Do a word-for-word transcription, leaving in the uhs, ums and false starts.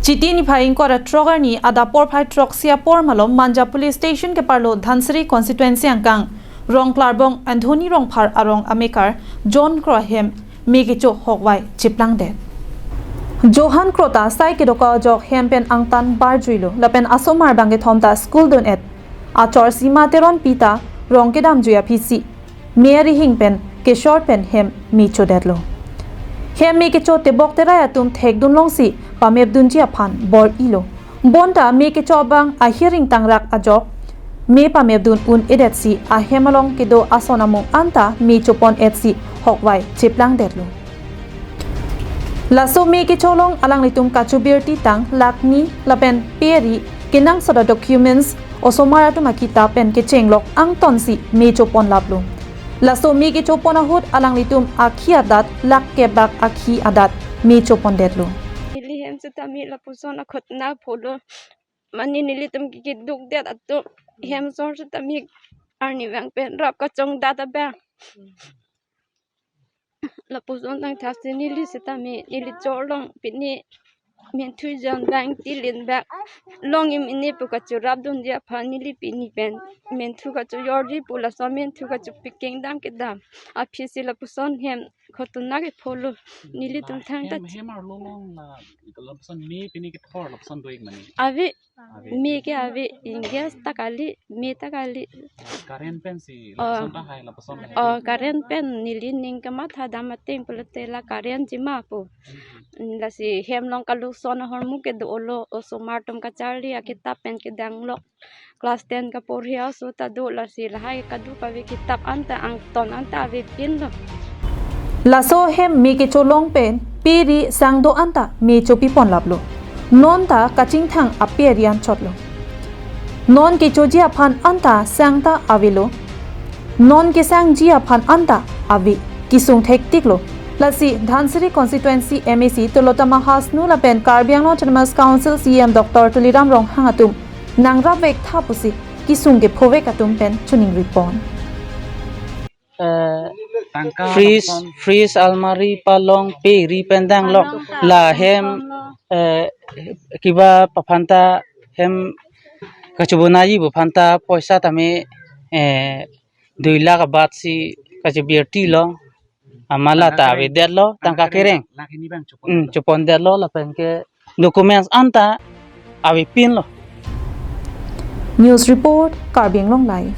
Titi niphai ingkoi ra throk arni adap porphai throksi apor malom Manja Police Station keparlo Dhansiri Constituency angkang Rongklarbong Anthony Rongphar arong amekar John Kro ahem me kecho hokvai cheplangdet. Johan Kro ta sai kedo-an ajok hem pen angtan barjuilo lapen asomar bangkethom ta school dun-et achor Sima Teronpi ta rong kedamjui aphisi me arihing pen keshor pen hem me chodetlo. Hem me kecho tebok terai atum thekdun longsi pamepdunji aphan bor-ilo. Bonta me kecho abang ahiring tangrak ajok me pamepdun un-edetsi ahem along kedo ason amung anta me chopon-etsi hokvai cheplangdetlo. Laso me kecho along alanglitum kachobirti tang lakh ni lapen pe ri kenangsot a-documents, osomar atum akitap pen kechenglok angtonsi me choponlaplo. Laso me kechopon ahut alanglitum akhi adat lakh kep bak akhi adat me chopondetlo. Neli hem setame lapuson akhot na pholo. Mane nelitum ke keduk det atum hem sor setame arnivang pen rap kachongdat abang. Lapuson tangthasi neli setame neli chorlong pini menthu jon bang tilin bak long im ini pu kachorapdunji aphan neli pini pen menthu kachoyorji pu laso menthu kachopikeng dam kedam aphisi lapuson hem khotuna ke pholo nelitum thangta. Hem, hem arlo long la lapuson me pini kethor lapuson do-ik mane. Ave. Ave. Me ke ave, ingges ta kali, me ta kali. Current pensi, oh, lapuson ta hai, lapuson hai. Oh, current pen neli ning kamatha dam ateng pulote la current ji ma pu. Hmm. Lasi hem along kaluson ahormu ke dolo, osomar atum kacharli akitap pen kedanglok. Class ten kaporhi aso ta do, lasi lahai kaduk ave kitap anta angton anta avepinlo. Laso hem me kecho along pen pe ri sang do-an ta me chopiponlaplo. Non ta kachingthang ape ri anchotlo. Non kechoji aphan anta sang ta avelo. Non kesangji aphan anta ave. Kesung thektiklo. Lasi Dhansiri Constituency M A C Tilottama Hasnu lapen Karbi Anglong Autonomous Council C E M Doctor Tuliram Ronghang atum nangrapvek tha pusi kesung kephovek atum pen choningri pon. Eh, tangka fridge, lapuson. Fridge, almari, palong, pe ri pen danglok, palong, lahem, palong, eh, kiba aphan ta hem kachobonaiji pu aphan ta poisa tame, eh, dui lakh abatsi kachobirtilo. Amala ta avedetlo, tangka kereng. Lakh hini bang chopon. Hmm, chopondetlo lapen ke documents anta avepinlo. News report, Karbi Anglong Live.